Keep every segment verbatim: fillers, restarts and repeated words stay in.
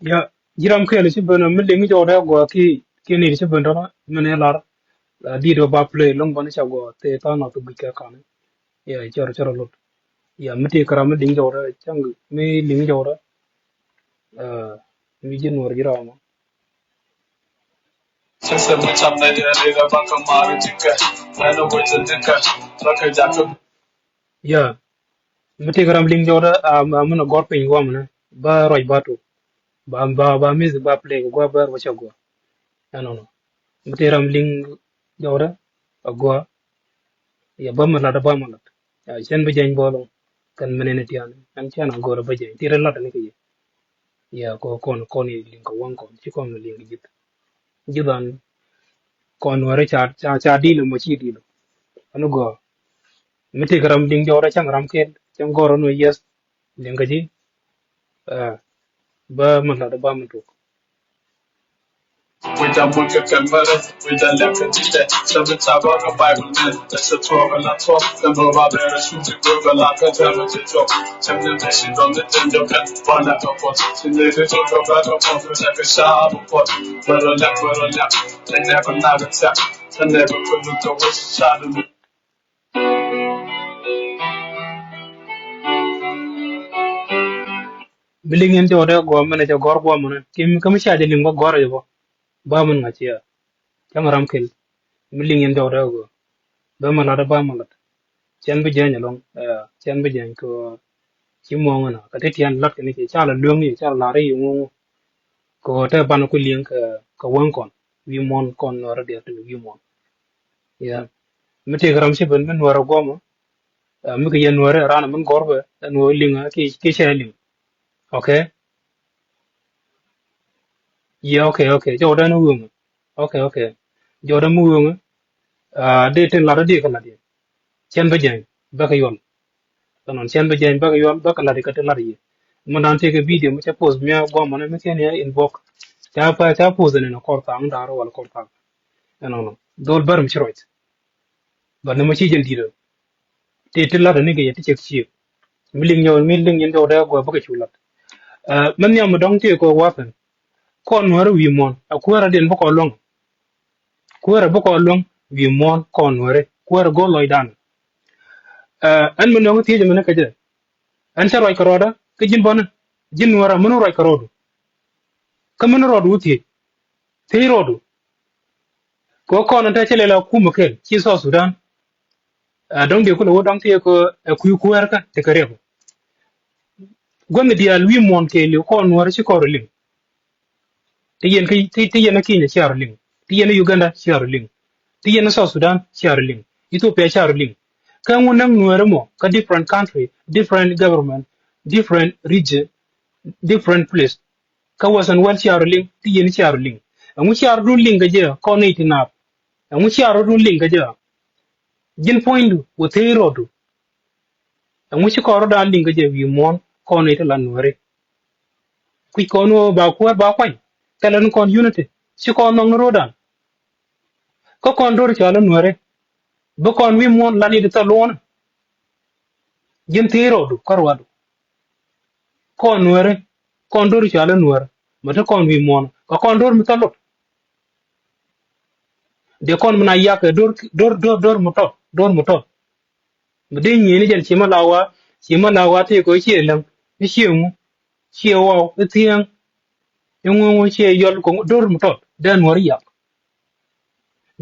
Ya, ji̱ ram kɛl ci ben mi liŋ jɔwdɛ gua ki, ki ni ci ben tɔnɔ mi ni lar. Dit ba play lɔŋ bani ca gua te tɔnɔ tu guic kɛ kan. Ya, cɔr cɔr lut. Ya, mi ti kara mi liŋ jɔwdɛ cang mi liŋ jɔwdɛ. Mi ji̱ nuɔr ji̱ ram. Ya, mi ti ram liŋ jɔwdɛ a mi na gɔr piny gua mi na ba ruac ba tu ba ba ba mi ba play gua ba ruac gua. Ɛnɔnɔ mi ti ram liŋ jɔwdɛ a gua. Ya, ba mi lat ba mi lat. Ya, cɛn bi jɛny bɔlɔ kɛn mi ni tian ɛn cɛn a gɔr ba jɛny ti ri lat ni ki. Ya, ko kɔn kɔn i liŋ ka waŋ kɔn ci kɔn liŋ ji̱th. Ji̱th an kɔn wɛrɛ ca ca ca dil mo ci dil. Anu gɔ mi ti ram liŋ jɔwdɛ cɛn ram kel cɛn gɔr anu yes liŋ ka ji̱. Ba mi lat ba mi tuk. Mi liŋ in jɔwdɛ gɔm mɛnɛ jɛ gɔr gɔm mɛnɛ kim kä mi ca jɛ liŋ bä gɔr jɛ bä. Ba mɛn ŋa̱c ya cam ram kel. Mi liŋ in jɔwdɛ gɔm bä mɛ lat bä mɛ lat. Cɛn bi jɛny alɔŋ cɛn bi jɛny kɛ ci muɔŋ na kä ti tiɛn lat kɛ ni ci ca la lueŋ ni ca la lar i̱ ŋuŋu. Kɛ tɛ ban ku liŋ kɛ wä kɔn wi̱i̱ muɔn kɔn nuɔrä diɛ tin wi̱i̱ muɔn. Ya mi tëëk ram ci ben mi nuɔrä guɔmä. Mi kɛ yɛ nuɔrä ran min gɔr bɛ nuɔrä liŋ ki cɛ liŋ. Okay. Yeah, okay, okay. Jɔwdɛ ni wi̱i̱ muɔn. Okay, okay. Jɔwdɛ mi wi̱i̱ muɔn. Dee tin lat dee kɛ lat yɛ. Cɛn bä jɛny bä kɛ yuɔl. Kɛ nɔn cɛn bä jɛny bä kɛ yuɔl bä kɛ lat yɛ kä ti lat yɛ. Mɛ dan tëëkɛ video mi cɛ post mi a guamɔ ni mi kɛn yɛ inbox. Ca pa ca post ni ni kɔr thaŋ dar wala kɔr thaŋ. Ɛnɔnɔ dhol bär mi ci ruac. Bä ni mi ci jɛn di̱t ɔ. Ti ti lat ni kɛ yɛ ti cɛk ciek. Mi liŋ nyɔw mi liŋ nyɛn jɔw dee guɛ bä kɛ cu lat. Mɛ nhiam mi dɔŋ ti kɛ wathɛn. Kɔn nuɛr wi̱i̱ muɔn a kuäär a diɛn bä kɔn luäŋ. Kuäärä bi kɔn luäŋ wi̱i̱ muɔ̱ɔ̱n kɔn nuääri kuäärä go̱o̱r lɔcdan. Ɛn mi nöŋ thiec mi ni kä jɛ ɛn cä ruac kɛ rɔɔdä kä ji̱n bɔnä ji̱n nuäärä mi ni ruac kɛ rɔɔdu. Kä mi ni rɔɔdu wä thiec thiec rɔɔdu. Kɛ wä kɔn ɛn te cä lɛl a kumä kɛl ci South Sudan. Dɔ̱ŋ diɛ kulɛ wä dɔ̱ŋ thiec kɛ ɛ kui̱ kuäärä kä tekɛ riɛk. Guänh diaal wi̱i̱ muɔ̱ɔ̱n kɛɛliw kɔn nuäärä ci kɔn rɔ liŋ. Ti yɛn kä ti yɛn kä Kenya ciar liŋ. Ti yɛn kä Uganda ciar liŋ. Ti yɛn kä South Sudan ciar liŋ. Ethiopia ciar liŋ. Kä ŋu näŋ nuɛɛri mɔ kä different country, different government, different region, different place. Kä Western world ciar liŋ. Ti yɛn ciar liŋ. Ɛŋu ciar dun liŋ kä jɛ kɔn ni ti naap. Ɛŋu ciar dun liŋ kä jɛ. Ji̱n puɔ̱nydu wä thee rɔɔdu. Ɛŋu ci kɔn rɔ̱dan liŋ kä jɛ wi̱i̱ muɔ̱ɔ̱n kɔn ni ti la nuɛɛri. Kui̱ kɔn wä ba kuäär ba kuany thilɛ ni kɔn unity ci kɔn nhɔk ni ro̱o̱dan. Kä kɔn do̱r cɔal ni nuɛɛri bi kɔn wi̱i̱ muɔ̱ɔ̱n la ni ti thil luɔ̱ɔ̱n. Ji̱n thii rɔɔdu kä ruaadu kɔn nuɛɛri kɔn do̱r cɔal ni nuɛɛri mɛ ti kɔn wi̱i̱ muɔ̱ɔ̱n kä kɔn do̱r mi thil lot. Dee kɔn mi na yak kɛ do̱r do̱r do̱r do̱r mi tɔt do̱r mi tɔt. Mi dee nyieni jɛn ci ma la wa ci ma la wa tëë kɔ ciɛ läŋ i̱ ciɛ ŋu ciɛ waw i̱ thiäŋ. I̱ ŋu ŋu ciɛ yɔl kɔ do̱r mi tɔt dee nuɔ̱ri yak.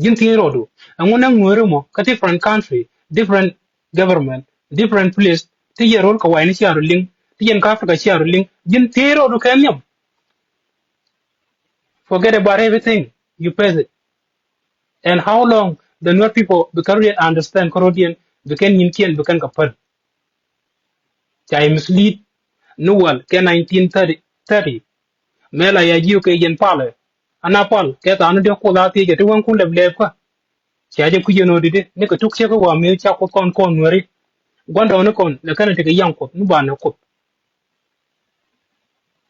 Ji̱n thiec rɔɔdu ɛŋu näk nuɔ̱ri mɔ kä different country, different government, different place. Ti yɛn ro̱l kɛ wa̱i̱ni ciaru liŋ ti yɛn kä Africa ciaru liŋ. Ji̱n thiec rɔɔdu kɛ nhiam. Forget about everything. You face it. And how long the Nuer people bi kɛn really understand kärɔ̱diɛn bi kɛn nyinkiɛn bi kɛn kɛ päl. Ca yɛ mislead ni wäl kɛ nineteen thirty, thirty. Mëë la ya jiök kɛ yɛn palɛ An a pal kɛ thaani dee Kuoth a thiec ɛ ti wän kun lɛp lɛp kä. Cia jɛ kui̱c ɛn ɣöö di di ni kɛ tuk ciek kä wa mi ca Kuoth kɔn kɔn Nuɛri. Gua̱ndɔɔŋni kɔn lɛ kɛn ti kɛ yaŋ Kuoth mi ba nɛ Kuoth.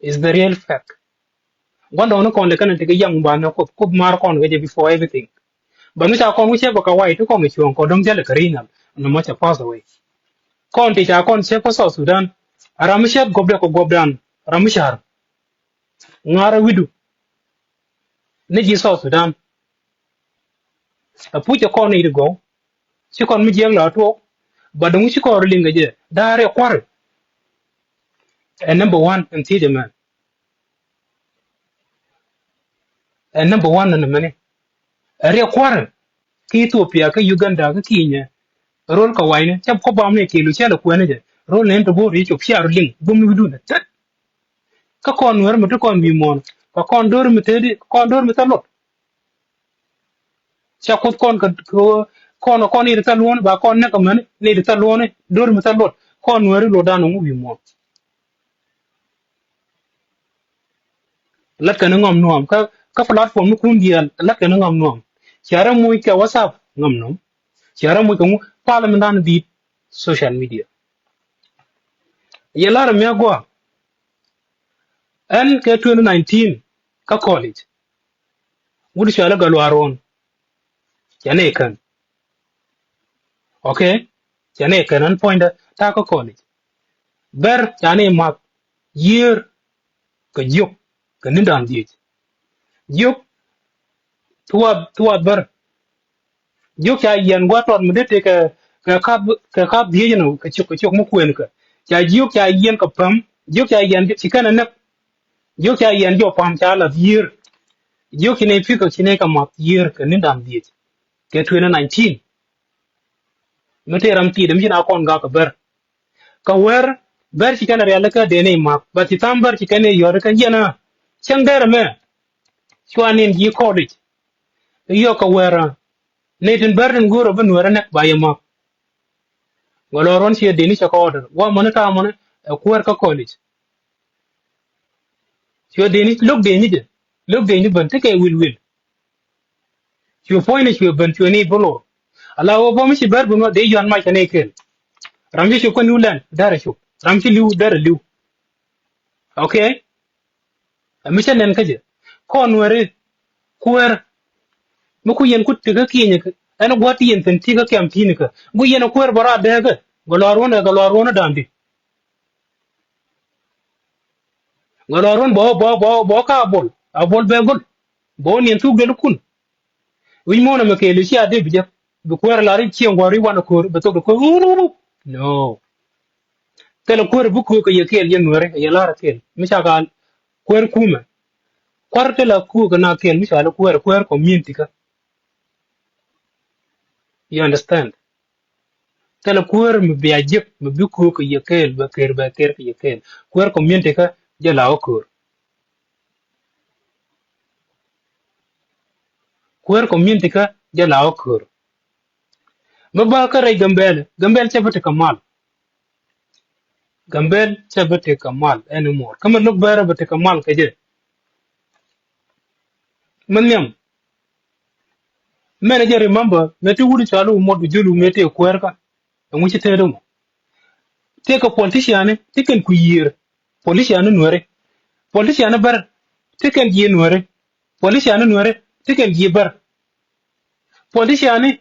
Is the real fact. Gua̱ndɔɔŋni kɔn lɛ kɛn ti kɛ yaŋ mi ba nɛ Kuoth, Kuoth maar kɔn kɛ jɛ before everything. Ba mi ca kɔn wi̱cɛ bä ka way ti kɔn kɛ cuɔ̱ɔ̱ŋ kɔ dɔ̱ŋ jälɛ kɛ ri̱i̱ŋ nal ni mɔ cɛ pass away. Kɔn ti ca kɔn cɛ kä South Sudan. A ram mi cɛ guɔ̱pdɛ kɛ guɔ̱pdan ram mi car. Ŋa̱rä wi̱du ni ji̱ South Sudan. A puc ɛ kɔn i̱ ti gɔw. Ci kɔn mi jiɛk la tuɔk. Ba duŋ ci kɔn ri liŋ kɛ jɛ da̱a̱r ɛ kua̱r. Ɛ number one ɛn thiec ɛmɛn. Ɛ number one ɛn ɛmɛni. Ɛ riɛk kua̱r. Kä Ethiopia kä Uganda kä Kenya. Rol kɛ wayni cɛ kɔ bam ni kelu cɛ lɛ kuɛni jɛ. Rol ni ɛn ti bo̱o̱r i̱ cop cia ri liŋ bum ni wi̱dun ɛ tät. Kä kɔn Nuɛr mi ti kɔn wi̱i̱ muɔ̱ɔ̱n kɛ kɔn do̱r mi tëëdi kɔn do̱r mi thil luɔt. Ca Kuoth kɔn kɛ kɔn kɔn ni ti thil luɔ̱ɔ̱ni ba kɔn näk kɛ mäni ni ti thil luɔ̱ɔ̱ni do̱r mi thil luɔt kɔn Nuɛri luɔtdan ŋu wi̱i̱ muɔ̱ɔ̱n. Lat kɛn ŋɔm nuɔm kä kä platform ni kun diɛl lat kɛn ŋɔm nuɔm. Ca rɛ muc kɛ WhatsApp ŋɔm nuɔm. Ca rɛ muc kɛ ŋu pal mi dan di̱i̱t social media. Yɛ lar mi agua. Ɛn kɛ twenty nineteen kä college. Wut cuali Gatluak Ruɔ̱n. Cɛ ni kän. Okay. Cɛ ni kän ɛn puɔ̱nydä ta̱a̱ kä college. Bär ca ni math yiër kɛ jiök kɛ ni̱n da̱ŋ dhiec. Jiök thuath thuath bär. Jiök ca yiɛn gua̱a̱th tɔt mi dee tëë kɛ kɛ kath kɛ kath dhiec nɔ kɛ ciök kɛ ciök mi kuën kɛ. Ca jiök ca yiɛn kɛ päm jiök ca yiɛn ci kɛn ɛ näk. Jiök ca yiɛn jɔ pam ca lath yiër. Jiök ci nɛy pikɛ ci nɛy kɛ math yiër kɛ ni̱n da̱ŋ dhiec. Kɛ twenty nineteen. Mi tëë ram ti̱i̱t mi ci na kɔn gak kɛ bär. Kɛ wär bär ci kɛn rialikä dee nɛy math ba ci tham bär ci kɛn nɛy yɔ̱t kɛ jiɛn a. Cäŋ dɛr ɛmɛ. Cua nin ji̱ college. Yɔk kɛ wär a. Nɛy tin bär tin go̱o̱r ɔ bi Nuɛr ɛ näk ba yɛ math. Gatluak Ruɔ̱n ciɛ deni cɛ kɛ order guamɔni ta̱a̱mɔni ɛ kuäär kä college. Cuɛ deni lo̱k deni jɛ lo̱k deni ben tekɛ wil wil. Cuɛ puɔ̱nyni cuɛ ben cuɛ ni bi lor. Ala wä bä mi ci bär bi ŋɔ dee yuan mac kɛ ni kel. Ram ci cop kä New Land derɛ cop ram ci li̱w derɛ li̱w. Okay. Ɛ mi cä nɛn kä jɛ kɔn Nuɛri kuäär. Mi ku yɛn ku ti kä kiɛnyɛ kɛ ɛn gua̱t ti yɛn thi̱n ti kä kiɛm ti̱n kä gu yɛn kuäär bä raat dee kɛ Gatluak Ruɔ̱n ɛ Gatluak Ruɔ̱n ɛ da̱a̱n di. Gatluak Ruɔ̱n bä bä bä bä ka bol a bol bɛ gol. Bä niɛn thuk dee lukun. Wi̱c muɔ̱ɔ̱n ɛmɛ kɛɛl i̱ cia dee bi jɛ bi kuäär lar i̱ cieŋ gua̱r i̱ wan ɛ ko̱r bɛ thok dee ko̱r wur wur wur. No. Thilɛ kuäär bi ko̱r kɛ yɛ kɛɛl yɛ Nuɛri kɛ yɛ lar ɛ kɛɛl mi ca ka kuäär kumɛ. Kuäär thilɛ kuäär kɛ na kɛɛl mi ca lɛ kuäär kuäär community kä. You understand? Thilɛ kuäär mi bia jiäk mi bi ko̱r kɛ yɛ kɛɛl bɛ kɛɛl bɛ kɛɛl kɛ yɛ kɛɛl kuäär community kä jɛ la wä ko̱r. Kuäär community kä jɛ la wä ko̱r. Mi bä kä rɛy Gambɛl, Gambɛl cɛ bi tekɛ mal. Gambɛl cɛ bi tekɛ mal anymore. Kä mi lo̱k bɛrɛ bi tekɛ mal kɛ jɛ. Mi nhiam. Mɛn jɛ remember mɛ ti wut cɔal wä mɔt bi jul wä mɛ tëë kuäär kä. Ɛŋu ci tëëdä mɔ. Tëë kɛ politician ti kɛn ku yiër. Politician ni Nuɛri. Politician ni bär ti kɛn jiɛ Nuɛri. Politician ni Nuɛri ti kɛn jiɛ bär. Politician ni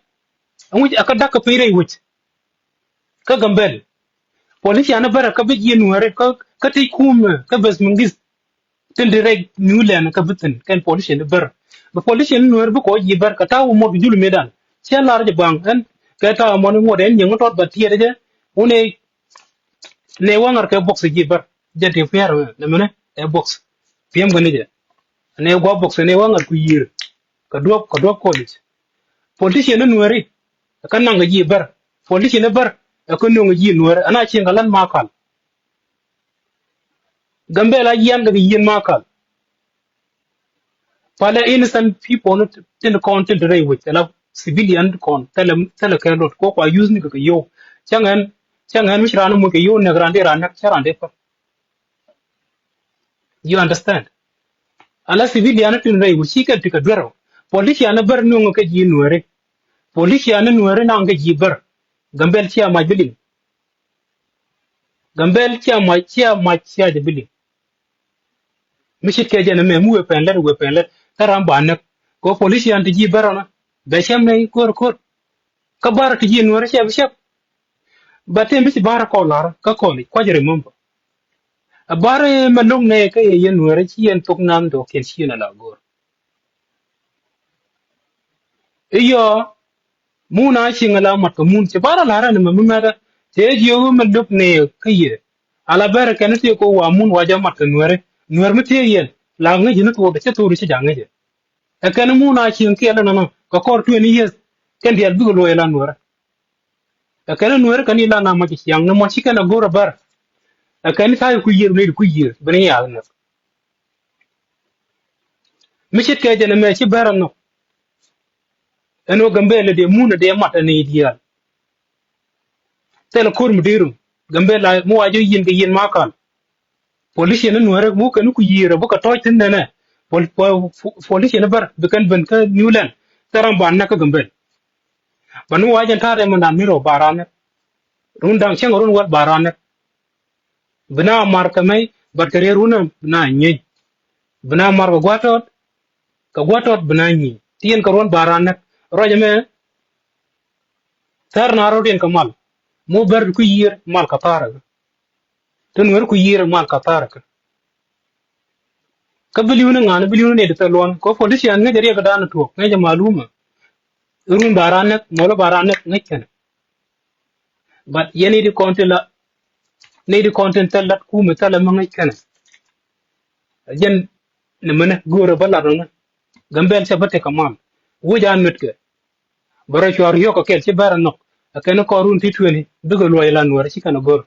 ɛŋu a kä dak kɛ piny rɛy wec. Kä Gambɛl. Politician ni bär a kä bi jiɛ Nuɛri kä kä ti kum kä beth mingis. Tin di rɛy New Land kä bi thin kɛn politician ni bär. Bi politician ni Nuɛri bi kɔ jiɛ bär kɛ ta̱a̱ wä mot bi jul mëëdan. Cɛ lar jɛ baŋ ɛn kɛ ta̱a̱ mɔni ŋuɔt ɛn nyiŋ tɔt ba tiɛɛt jɛ. Wun ɛ nɛ waŋar kɛ box ji̱ bär jɛ ti piɛr nɛ mɛnɛ ɛ box. Piɛm kɛ ni jɛ nɛ gua box nɛ waŋar ku yiër. Kɛ duɔp kɛ duɔp college. Politician ni Nuɛri ɛ kä naŋ kɛ ji̱ bär. Politician ni bär ɛ kä nuŋ kɛ ji̱ Nuɛri ɛn a cieŋ kɛ lan ma kal. Gambɛl a yian kɛ yian ma kal. Palɛ innocent people ni tin kɔn tin ti rɛy wec ala civilian kɔn thilɛ thilɛ kɛ lot ko kua use ni kɛ kɛ yow. Cäŋ ɛn cäŋ ɛn mi ci ran muc kɛ yow nɛk ran di ran nɛk cä ran di pär. You understand? Ala civilian tin rɛy wä ci kɛl ti kɛ duer ɔ. Politician bär nuŋ kɛ ji̱ Nuääri. Politician Nuääri naŋ kɛ ji̱ bär. Gambel cia mac bi liŋ. Gambel cia mac, cia mac, cia jɛ bi liŋ. Mi cit kɛ jɛn ɛmɛ mi wee pɛn lɛt, wee pɛn lɛt kä ram ba näk. Kɛ politician ti ji̱ bär ɔnä bɛ cɛm nɛ ko̱r ko̱r. Kä bär ti ji̱ Nuääri cia bi cɛp. Ba tëë mi ci bär kɔn lar kä kɔn i̱ kuac remember. A bär mɛ lo̱ŋ nɛ kä yɛ yɛn Nuääri ci yɛn thok nam dɔɔk kɛn ci yɛn ala go̱r. Iyɔ mun a cieŋ ala mat kɛ mun ci bara lar ɛn mɛ mi mɛtɛ. Tëë jiök mɛ lo̱k nɛ kä yɛ ala bɛr kɛn tëë ko wa mun wa jɛ mat kɛ Nuääri. Nuäär mi tëë yɛn la ŋäc ni thok cɛ thok ci jaŋ ŋäc. Ɛ kɛn mun a cieŋ kiɛl ɛn nɔ kɛ kɔr twenty years kɛn diaal bikɛ luɔc ala Nuäärä. Ɛ kɛn Nuäärä kɛn ilan a mac ciaŋ ni mɔ ci kɛn a go̱r a bär. Ɛ kɛn ta̱a̱ ku yiër ni ku yiër ben iyaal nɛ. Mi cit kɛ jɛn ɛmɛ ci bär a nhɔk. Ɛn ɣöö Gambel dee mun dee mat ɛn i̱ diaal. Thilɛ ko̱r mi dee rum Gambel la mi wa jɛ yiɛn kɛ yiɛn ma kal. Politician ni Nuäärä mu kɛn ku yiër a bä kɛ tɔc thin nɛnɛ. Pol-, pol-, politician ni bär bi kɛn ben kä New Land thil ram ba näk kä Gambel. Ba ni wa jɛn ta̱a̱ rɛm ɛn dan mi rɔ ba ran näk. Run da̱ŋ cäŋ run wäl ba ran näk. Bi na mar kɛ mɛy bat kɛ rier wunä bi na nyieeny. Bi na mar kɛ gua̱tɔt kɛ gua̱tɔt bi na nyieeny ti yɛn kɛ ruɔ̱n ba ran näk. Ruac ɛmɛ thär na rɔ̱diɛn kɛ mal. Mu bär ku yiër mal kɛ tha̱a̱r ɛkä. Ti Nuäär ku yiër mal kɛ tha̱a̱r ɛkä. Kä bi li̱w ni ŋa̱n bi li̱w ni nɛy ti thil luɔ̱n kɛ politician ŋäc riɛk dan tuɔɔk ŋäc maluma. Run ba ran näk mɔlɔ ba ran näk ŋäc kɛn. But yɛn i̱ di kɔn ti la ni di kɔn tin thil lat kumɛ thil ɛmɛ ŋäc kɛnɛ. Jɛn ni mɛnɛ go̱o̱rɛ bä lat ɔnä. Gambel cɛ bä tekɛ mal wi̱c an mitkɛ. Bä rɔ cuar yɔk kɛ kɛl ci bɛr a nhɔk. Ɛ kɛn kɔn run ti tueni bikɛ luɔc la Nuäärä ci kɛn a go̱r.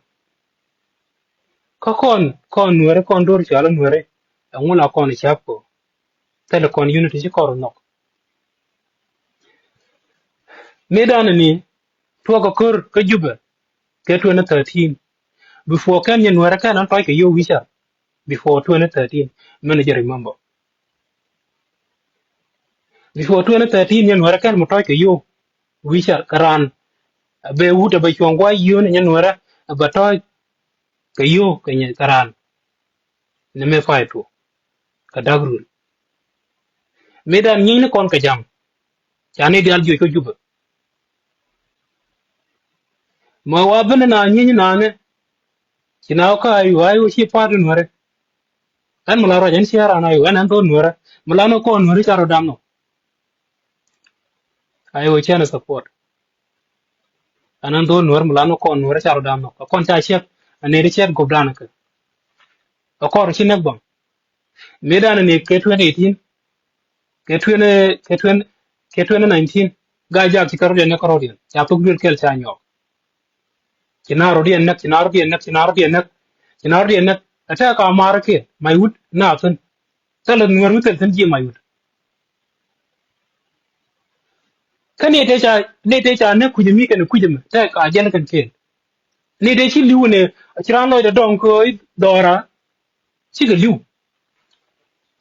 Kä kɔn kɔn Nuäärä kɔn do̱r cual a Nuäärä. Ɛŋu la kɔn cap kɔ thil kɔn unity ci kɔn rɔ nhɔk. Mëëdan ni tuɔk a kör kä Jubɛ kɛ twenty thirteen. Before kɛn nyɛ Nuäärä kɛn an tɔc kɛ yio̱w wi̱car. Before twenty thirteen mɛn jɛ remember. Before twenty thirteen nyɛ Nuäärä kɛn mɛ tɔc kɛ yio̱w wi̱car kɛ ran. Bɛ wut a bɛ cuɔ̱ŋ gua̱c yio̱w ni nyɛ Nuäärä a bɛ tɔc kɛ yio̱w kɛ nyɛ kɛ ran. Ni mɛ pay tuɔ kɛ da̱k rul. Mëëdan nyieeny ni kɔn kɛ ja̱ŋ. Ca ni diaal jiɔc kä Jubɛ. Mɛ wa ben na nyieeny nani. Ci na wä kä ayu ayu ci pa̱a̱t in wɛrɛ. Ɛn mi la ruac ɛn ci ran ayu ɛn ɛn thon wɛrɛ mi la ni kɔn wɛrɛ ca rɔ dam nɔ. Ayu cɛn support. Ɛn ɛn thon wɛrɛ mi la ni kɔn wɛrɛ ca rɔ dam nɔ kɛ kɔn ca ciɛk ɛn ni di ciɛt gop dan kɛ. Ɛ kɔr ci nɛk bäŋ. Mëëdan ni kɛ twenty eighteen kɛ twenty kɛ twenty kɛ twenty nineteen. Gaa jak ci kɛ rɔ̱diɛn nɛk kɛ rɔ̱diɛn ca thok duel kɛl ca nyɔɔk. Ci na rɔ̱diɛn nɛk ci na rɔ̱diɛn nɛk ci na rɔ̱diɛn nɛk. Ci na rɔ̱diɛn nɛk ɛ tɛk ka mar kiɛ may wut na thin. Thilɛ Nuäär mi thil thin jiɛ may wut. Kä ni te ca ni te ca nɛk kui̱c mi kɛn kui̱c mi tɛk ka jɛn kɛn kiɛn. Ni te ci li̱w ni ci ran lɔcdɛ dɔŋ kɛ dhɔra. Cikɛ li̱w.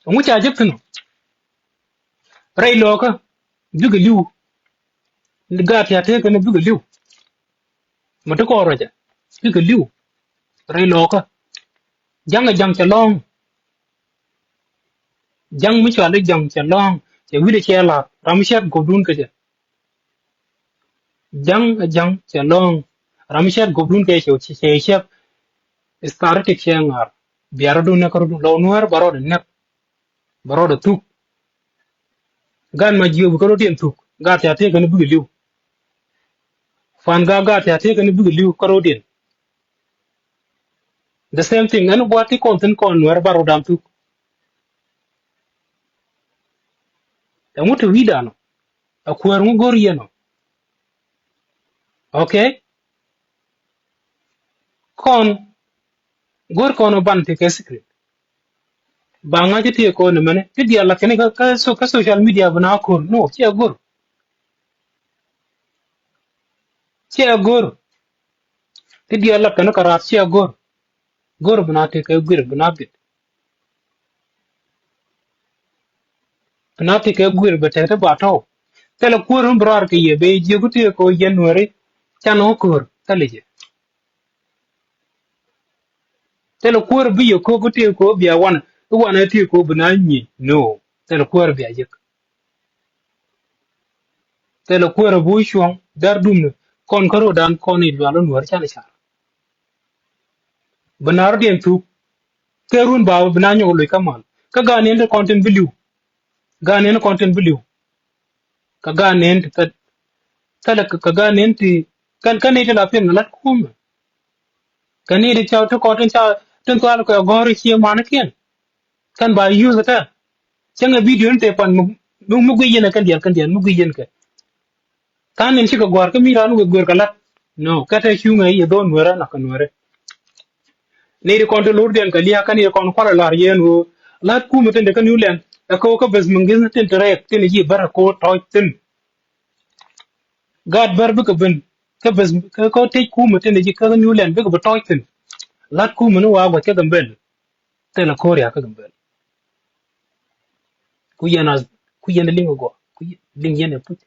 Ɛŋu ca jek thi̱n ɔ rɛy lɔɔkä. Bikɛ li̱w. Gaat tia tëëkɛ ni bikɛ li̱w. Mɛ ti kɔɔr rɔcɛ bikɛ li̱w. Rɛy lɔɔkä. Ja̱ŋ ɛ ja̱ŋ cɛ lɔ̱ŋ. Ja̱ŋ mi cɔal i̱ ja̱ŋ cɛ lɔ̱ŋ. Cɛ wi̱cdɛ cɛ la̱r ram mi cɛt gopdun kɛ cɛ. Ja̱ŋ ɛ ja̱ŋ cɛ lɔ̱ŋ. Ram mi cɛt gopdun kɛ cɛ cɛ cɛ. Statistic cɛ ŋa̱r. Bia rɔ̱dun nɛk kä rɔ̱dun lɔ Nuäär ba rɔɔdɛ nɛk. Ba rɔɔdɛ thuk. Gan ma jiöök bi kä rɔ̱diɛn thuk gaat tia tëëkɛ ni bikɛ li̱w. Fan gaat gaat tia tëëkɛ ni bikɛ li̱w kä rɔ̱diɛn. The same thing ɛn gua̱a̱th ti kɔn thi̱n kɔn Nuäär ba rɔɔdɛ thuk. Ɛŋu te wi̱i̱dan ɔ. Ɛ kuäär ŋu go̱r yɛn ɔ. Okay. Kɔn go̱r kɔn ɔ ban ti kɛ secret. Ba ŋa̱c ti kɔn ɛ mɛnɛ ti diaal la kɛn kä kä so kä social media bi na ko̱r no ciɛ go̱r. Ciɛ go̱r. Ti diaal la kɛn kä raat ciɛ go̱r. Go̱r bi na ti kɛ guir bi na bit. Bi na ti kɛ guir bɛ tɛk ti ba tɔw. Thilɛ kuäär mi bi raar kɛ yɛ bɛ jiök ti kɛ ɣöö yɛn Nuääri. Can ɣä köör thilɛ jɛ. Thilɛ kuäär bi yɛ köök ti kɛ ɣöö bia wanɛ i̱ wanɛ ti kɛ ɣöö bi na nyieny. No. Thilɛ kuäär bia jek. Thilɛ kuäär bi wä cuɔ̱ŋ dar dumni kɔn kä ro̱dan kɔn i̱ lual wä Nuääri canɛ car. Bi na rɔ̱diɛn thuk. Thil run ba bi na nyɔk loc kä mal kä gaat ni ɛn ti kɔn tin bi li̱w. Gaat ni ɛn kɔn tin bi li̱w. Kä gaat ni ɛn ti thil thilɛ kä gaat ni ɛn ti kɛn kɛn ni ti la piɛn lat kumɛ. Kɛn ni ti ca ti kɔn tin ca tin thual kɛ gɔ̱r i̱ cie manikiɛn. Kɛn ba yuth kä cäŋɛ bidio ni te pan mi mi guic yɛn ɛ kɛn diɛl kɛn diɛl mi guic yɛn kɛ. Tha̱a̱ŋ in cikɛ gua̱a̱r kä mi raan wek guer kɛ la̱t. No kɛ te cuŋɛ i̱ dhon Nuäärä nak kɛ Nuäärä. Ni ri kɔn ti lurdiɛn kɛ lia̱a̱ kä ni ri kɔn kualɛ la̱r yɛn ɣöö la̱t kumɛ tin de kä New Land ɛ kɛ ɣöö kä beth mi ŋi̱th tin te rɛɛk tin ji̱ bär ɛ kɛ ɣöö tɔ̱ɔ̱c thi̱n. Gaat bär bikɛ ben kä beth kä kä tec kumɛ tin ji̱ kä New Land bikɛ bi tɔ̱ɔ̱c thi̱n. La̱t kumɛ ni wa gua̱c kä Gambɛl. Thilɛ ko̱r ya kä Gambɛl. Ku yɛn a ku yɛn liŋ a gɔaa ku liŋ yɛn ɛ puc.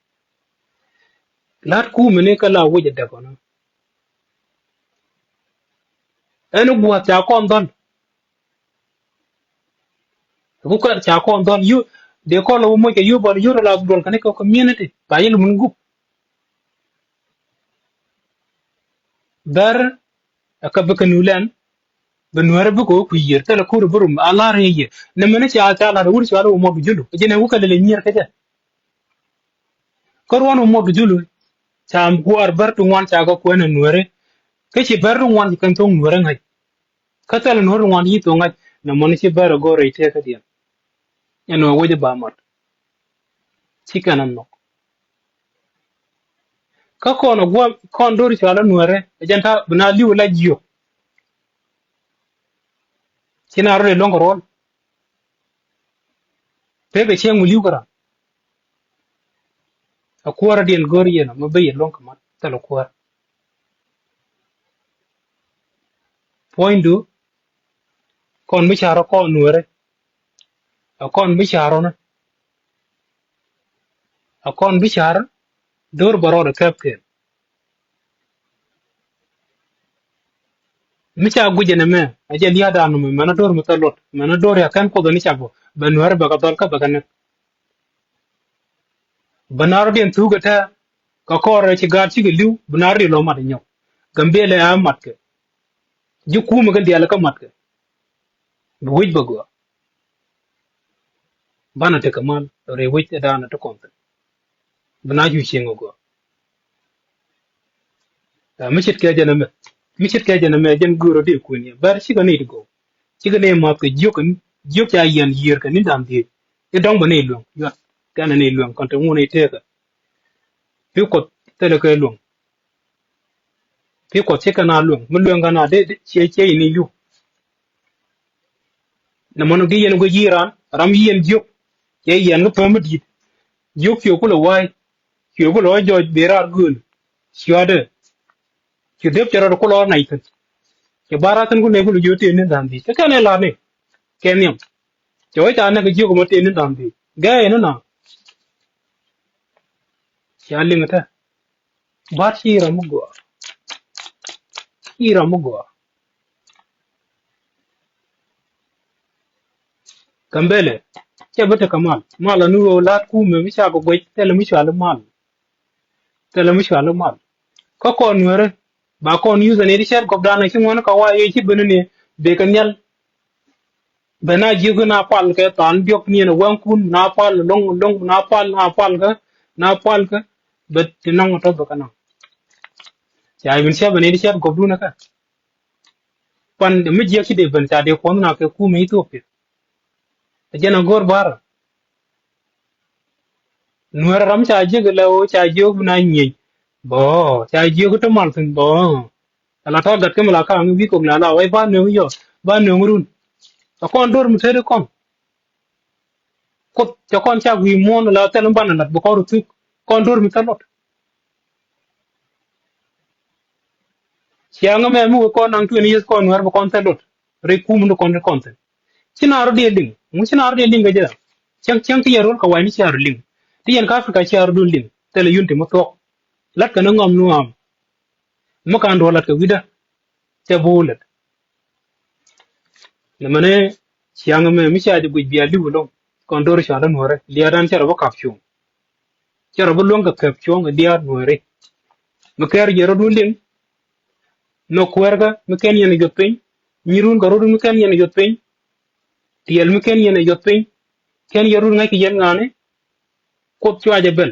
La̱t kumɛ ni kä la wec a däk ɔnɔ. Ɛn gua̱th ca kɔn dhɔl. Ku kɛ ca kɔn dhɔl yu dee kɔn lɛ wä moc kɛ yu bɔl yu rɔ la duɔl kɛ ni kɛ community ba yɛl mun gup. Bär ɛ kä bikɛ New Land. Bi Nuäärä bikɛ wä kui̱ yiër thilɛ ko̱r bi rum a la̱r yɛ yiër nɛ mɛn ca ca la̱r wur ca lɛ wä muɔt bi julu jɛn ɛ wä kɛ lɛ lɛ nyier kä jɛ. Kä ruɔn wä muɔt bi julu ca gua̱a̱r bär ti ŋuan ca kɛ kuɛn ɛ Nuäärä. Kä ci bär ti ŋuan ci kɛn thoŋ Nuäärä ŋa̱c. Kä thilɛ Nuäärä ti ŋuan ci thoŋ ŋa̱c nɛ mɔn ci bär ɛ go̱r rɛy tëëkä diɛn. Ɛn wä wec ba mat. Ci kɛn a nhɔk. Kä kɔn a guɔ kɔn do̱r cɔal a Nuäärä a jɛn ta̱a̱ bi na li̱w la jiök. Ci na rɔ dee luɔ̱ŋ kɛ ruɔl. Pek a cieŋ mi li̱w kɛ ram. A kuäärä diɛn go̱r yɛn a mi ben yɛ luɔ̱ŋ kɛ mat thilɛ kuäär. Puɔ̱nydu kɔn mi ca̱r a kɔn Nuäärä. A kɔn mi ca̱r ɔnä. A kɔn bi ca̱r do̱r bä rɔɔdɛ kɛp kɛɛl. Mi ca guic ɛn ɛmɛ a jɛ lia̱a̱ da̱a̱n nɔmɔ mɛn a do̱r mi thil luɔt mɛn a do̱r ya kɛn Kuoth ni cak bä bɛ Nuäärä bɛ kɛ dhɔl kä bɛ kɛ nɛk. Bɛ na rɔ̱diɛn thuk ɛ tɛɛ kɛ kɔɔr ɛ ci gaat cikɛ li̱w bi na rɔ̱diɛn lɔ mat ɛ nyɔk. Gambɛl ɛ a mat kɛ ji̱ kumɛ kɛ diaal kä mat kɛ. Bi wec bä gɔaa. Banɛ tekɛ mal rɛy wec ɛ da̱a̱n ɛ ti kɔn thi̱n. Bi na cu cieŋ ɛ gɔaa. Ɛ mi ce̱tkɛ jɛn ɛmɛ mi ce̱tkɛ jɛn ɛmɛ jɛn göörä dee kuën yɛ bär cikɛ nɛy ti gɔw. Cikɛ nɛy ma̱th kɛ jiök kɛ ni jiök ca yiɛn yiër kɛ ni da̱a̱n dhieec. I̱ dɔ̱ŋ bä nɛy luäŋ yuat kɛn ɛ nɛy luäŋ kɔn te ŋun nɛy tëëkä. Pi Kuɔth thilɛ kɛ luäŋ. Pi Kuɔth cikɛ na luäŋ mi luäŋ kɛ na dee ciɛ ciɛ yɛ ni yuk. Nɛ mɔnɔ gi yɛn guic yi̱i̱ raan ram yiɛn jiök. Cɛ yiɛn kä päm mi di̱i̱t. Jiök ciö kulɛ wa̱a̱y. Ciö kulɛ wä jɔɔc ben raar gööl. Ciötdɛ ci dep cɛ rɔt kulɛ wä nac thi̱n. Cɛ bar raar thi̱n kulɛ kulɛ jiö tëë ni dha̱a̱n dhi̱i̱t cɛ kɛn ɛ la̱r ni. Kɛ nhiam cɛ wä ca näk jiök mɔ tëë ni dha̱a̱n dhi̱i̱t gɛɛ yɛn ni na. Cia liŋ ɛ tɛ. Bat ci ram mi gɔaa. Ci ram mi gɔaa. Gambɛlɛ cɛ bi tekɛ mal mal ani ɣöö la̱t kumɛ mi ca kɛ guɛc thilɛ mi cuali mal. Thilɛ mi cuali mal. Kä kɔn Nuäärä ba kɔn yuth ani ti cɛt gɔpdan a ci ŋuan kä wa yee ci ben ni bekɛ nhial. Bɛ na jiök na pal kɛ than diɔk niɛn a wäŋkun na pal loŋ loŋ na pal na pal kä na pal kä. Bɛ ti naŋ tɔth bɛ kä naŋ. Ca ibin cia bɛ ni di ciat gɔp dun kä. Pan mi jiäk ci dee ben ca dee kuɔn na kɛ kum Ethiopia. A jɛn a go̱r bar. Nuɛr ram ca jiäk lɛ o ca jiäk bi na nyieny. Bɔ ca jiäk ti mal thin bɔ. Ala tɔ gat kä mi la kaŋ wi̱i̱ kok la la wai ba nööŋ yɔ ba nööŋ run. A kɔn do̱r mi tëëdi kɔn. Kuoth cɛ kɔn cak wi̱i̱ muɔ̱ɔ̱n la thɛl mi banɛ lat bi kɔn rɔ thuk kɔn do̱r mi thɛl lot. Ciaŋ mɛ mi wek kɔn naŋ tuɛn yeth kɔn nuɛr bi kɔn thɛl lot. Rɛy kum ni kɔn ti kɔn thɛl. Ci na rɔ diɛ liŋ ŋu ci na rɔ diɛ liŋ kɛ jɛ. Cäŋ, cäŋ ti yɛn ro̱l kɛ wa̱i̱ni cia rɔ liŋ. Ti yɛn kä Africa cia rɔ duun liŋ. Thilɛ yun ti mi thuɔ̱k. Lat kɛ ni ŋɔm nu am. Mi ka̱n duɔ̱ɔ̱r lat kɛ wi̱cdä. Cɛ bi wä lät. Nɛmɛni ciaŋ ɛmɛ mi cia jɛ guic bia li̱w ɛlɔ̱ŋ. Kɔn do̱r cɔal i̱ Nuäärɛ. Lia̱a̱dan cɛ rɔ bi kap cuɔ̱ŋ. Cɛ rɔ bi luäŋ kɛ kɛp cuɔ̱ŋ ɛ diaal Nuääri. Mi kɛɛr jiɛ rɔ̱dun liŋ. Nhök kuäärkä mi kɛn yɛn ɛ yuɔth piny. Nyirun kɛ rɔ̱dun mi kɛn yɛn ɛ yuɔth piny. Tiɛɛl mi kɛn yɛn ɛ yuɔth piny. Kɛn yɛn run ŋa̱ckɛ yɛn ŋa̱ni. Kuoth cua jɛ bɛl.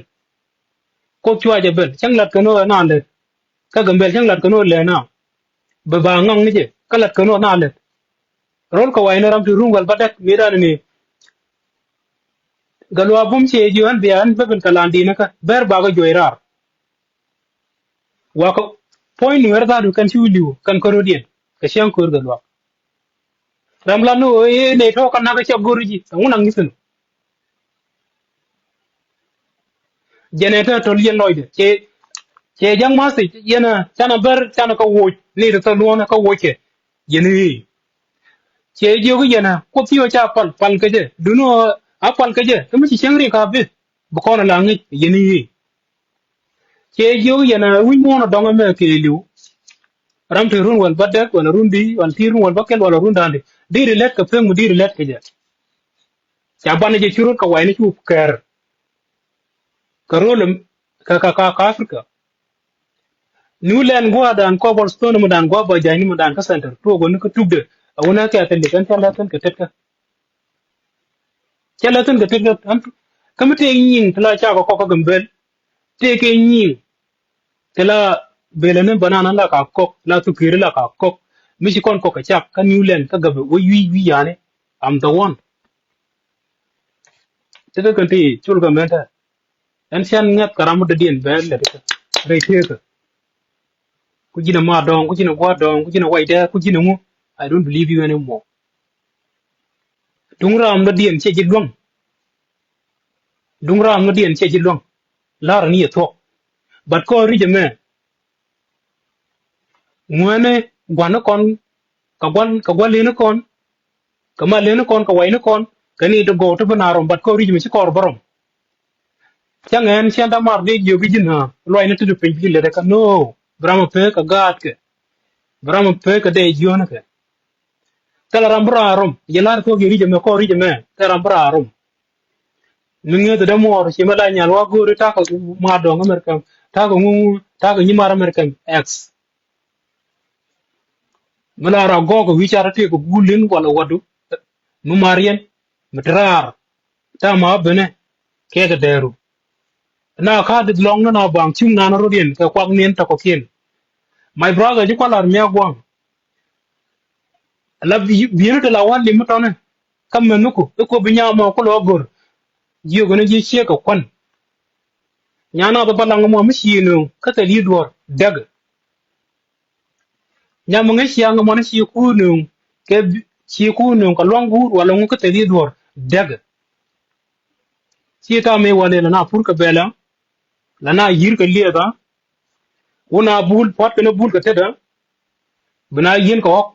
Kuoth cua jɛ bɛl. Cäŋ lat kɛ ni ɣöö na lät. Kä Gambɛl cäŋ lat kɛ ni ɣöö lät na. Bɛ ba ŋaŋ ni jɛ. Kä lat kɛ ni ɣöö na lät. Ro̱l kɛ wa̱i̱ni ram ti run wäl bädäk mi ran ni. Gatluak bum ciɛ ji̱ ɣän bia ɣän bä ben kɛ lan di̱i̱ni kä bɛr bakɛ juɔc raar. Wakɛ puɔ̱ny Nuäär dhadu kɛn ci wi̱i̱ li̱w kɛn kärödiɛn kɛ cäŋ köör Gatluak. Ram lat ni ɣöö i̱ nɛy tɔ̱ kä na̱k kä cɛ go̱r ji̱ ɛŋu naŋ ji̱ thi̱n. Jɛn ɛ te töl yɛn lɔcdɛ cɛ cɛ ja̱ŋ ma̱th yɛn ɛ canɛ bär canɛ kä woc ni ti thɔ luɔ̱ɔ̱n kä woc kɛ yɛn i̱. Cɛ jiök i̱ yɛn ɛ Kuoth ci ɣä ca pal pal kä jɛ duni ɣä a pal kä jɛ kä mi ci cäŋ rik a bi bi kɔn ɛ la ŋi̱c yɛn i̱. Cɛ jiök i̱ yɛn ɛ wi̱c muɔ̱ɔ̱n ɛ dɔ̱ŋ ɛmɛ kɛ li̱w. Ram ti run wäl bädäk wala run di wala ti run wäl bäkɛl wala run da̱a̱n di di ri lät kɛ pek mi di ri lät kɛ jɛ. Ca banɛ jɛ ci rot kɛ wa̱i̱ni cu kɛɛr. Kɛ rol kɛ kɛ kɛ Africa. New land gua̱a̱r dan Cobblestone mi dan gua̱a̱r ba ja̱a̱cni mi dan kä center tuɔɔk ni kä tukdɛ. A wunɛ kɛ thil kɛn cɛ lɛthin kɛ tetkä. Cɛ lɛthin kɛ tetkä kä mi tëë nyiŋ ti la cakɔ kɔk kä Gambɛl. Tëë kɛ nyiŋ ti la belɛ ni banana la ka kɔk la thukiri la ka kɔk. Mi ci kɔn kɔk kɛ cak kä New land kä Gambɛl wä yui̱ yui̱ yani. I'm the one. Ti kä kɛn ti cul kɛ mɛn tɛ. Ɛn cɛn ŋɛth kɛ ram mi dɔ̱diɛn bɛ lɛ ti kä rɛy tëëkä. Ku ji̱n ɛ ma dɔ̱ŋ ku ji̱n ɛ gua̱a̱r dɔ̱ŋ ku ji̱n ɛ waydɛ ku ji̱n ɛ ŋu. I don't believe you anymore. Duŋ ram dɔ̱diɛn cɛ ji̱ luäŋ. Duŋ ram dɔ̱diɛn cɛ ji̱ luäŋ. La̱r ni yɛ thuɔ̱k. But kɔn ri̱c ɛmɛ. Ŋuɛni gua̱ni kɔn kɛ gua̱l kɛ gua̱l leni kɔn. Kɛ mal leni kɔn kɛ wayni kɔn kɛ ni ti gɔw ti bi na rɔm but kɔn ri̱c mi ci kɔr bä rɔm. Cä ŋɛn cɛn dämaar dee jiök i̱ ji̱n ɣä luɔcni ti ti piny bi ji̱ lät ɛ kä no. Bi ram ɛ pek kɛ gaatkɛ. Bi ram ɛ pek kɛ dee jiönikɛ. Thilɛ ram bi raa rɔm yɛ la̱r thuɔ̱k yɛ ri̱c ɛmɛ kɔn ri̱c ɛmɛ thilɛ ram bi raa rɔm. Mi ŋi̱eth dämuɔɔr ci mi la nyal wa go̱o̱ri ta̱a̱ kɛ ŋua̱a̱r dɔ̱ŋ America ta̱a̱ kɛ ŋu ta̱a̱ kɛ nyimaar America X. Mi la ra gɔɔk kɛ wi̱i̱ car tëë kɛ guul li̱n wala wadu mi mar yɛn mi ti raar ta̱a̱ ma benɛ kɛ kɛ dɛɛru. Na ka dit lɔŋ ni na baŋ cuŋ nan rot yɛn kɛ kuak niɛn tɔkɔkiɛn. My brother ci kualar mi a guaŋ. La bieni ti la wan lim mi tɔni. Kä mɛn mi ku i̱ ku bi nyam mɔ ku lɔ gor. Jiök ni ji̱ ciek kɛ kuan. Nyana bä balaŋ mɔ mi ci nuŋ kä thil yi duɔr däk. Nyam mi ŋäc ciaŋ mɔ ni ci ku nuŋ kɛ ci ku nuŋ kɛ luaŋ guur wala ŋu kä thil yi duɔr däk. Ci tam mi wali la na pur kɛ bɛla la na yir kɛ liɛtha. Wun a bul pua̱t kɛn a bul kɛ tetdä. Bi na yieen kɛ ɣɔk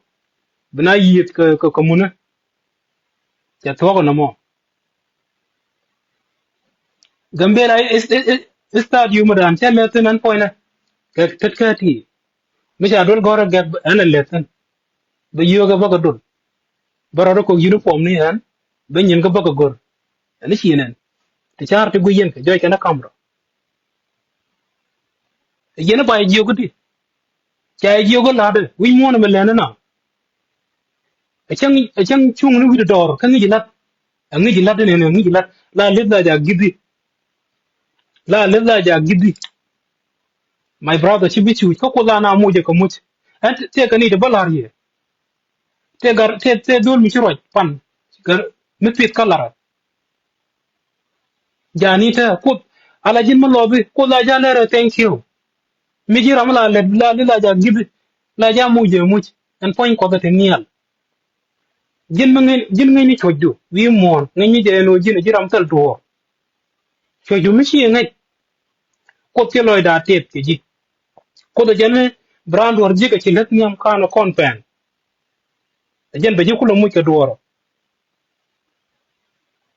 bi na yieth kɛ kɛ munä. Cɛ thuɔ̱k ɛn ɛmɔ. Gambela stadium dan cɛ lɛ thin ɛn puɔ̱nynɛ kɛ tet kɛ ti mi ca duel gɔ̱rä gɛk ɛn ɛ lɛ thin. Bɛ yio̱o̱kɛ bäkɛ dol bä rɔɔdɛ kok uniform ni ɛn bɛ nyin kä bäkɛ gör. Ɛn i̱ ci nɛn ti ca̱r ti guiy yɛn kɛ jɔc kɛn ɛ kamrɔ. Yɛn i̱ ba yɛ jiök i̱di ca yɛ jiök i̱ la̱tdɛ wi̱c muɔ̱ɔ̱n ɛmɛ lɛn ina. Ɛ cäŋ ɛ cäŋ cuŋ ni wi̱cdɛ dɔɔr kä ŋi̱c ilat. Ɛ ŋi̱c ilat inɛn ɛ ŋi̱c ilat la leth la ja gi̱thi. La leth la ja gi̱thi. My brother ci bi cuuc kä kuoth la na mucɛ kɛ muc. Ɛn tëë kɛ ni ti bä la̱r yɛ. Tëë gar tëë tëë dhol mi ci ruac pan gar mi pith kä la̱rä. Jani te kuoth ala ji̱n mi lɔthi kuoth la ja lɛrɛ thank you. Mi ji̱ ram la lɛt la li la ja gi̱thi la ja muc jɛ muc. Ɛn puɔ̱ny kuɔth ɛ te nhial. Ji̱n mi ŋäc ji̱n ŋäc ni cuɔcdu wi̱i̱ muɔ̱ɔ̱n ŋäc mi jɛ ɛn ɣöö ji̱n ɛ ji̱ ram thil duɔ̱ɔ̱r. Cuɔcdu mi ci ŋäc kuoth ci lɔcda tëëth kɛ ji̱. Kuoth ɛ jɛn mi bi raan duɔ̱ɔ̱r ji̱ kɛ ci läth nhiam ka̱n ɛ kɔn pɛn. Ɛ jɛn bɛ ji̱ kulɛ muc kɛ duɔ̱ɔ̱rɔ.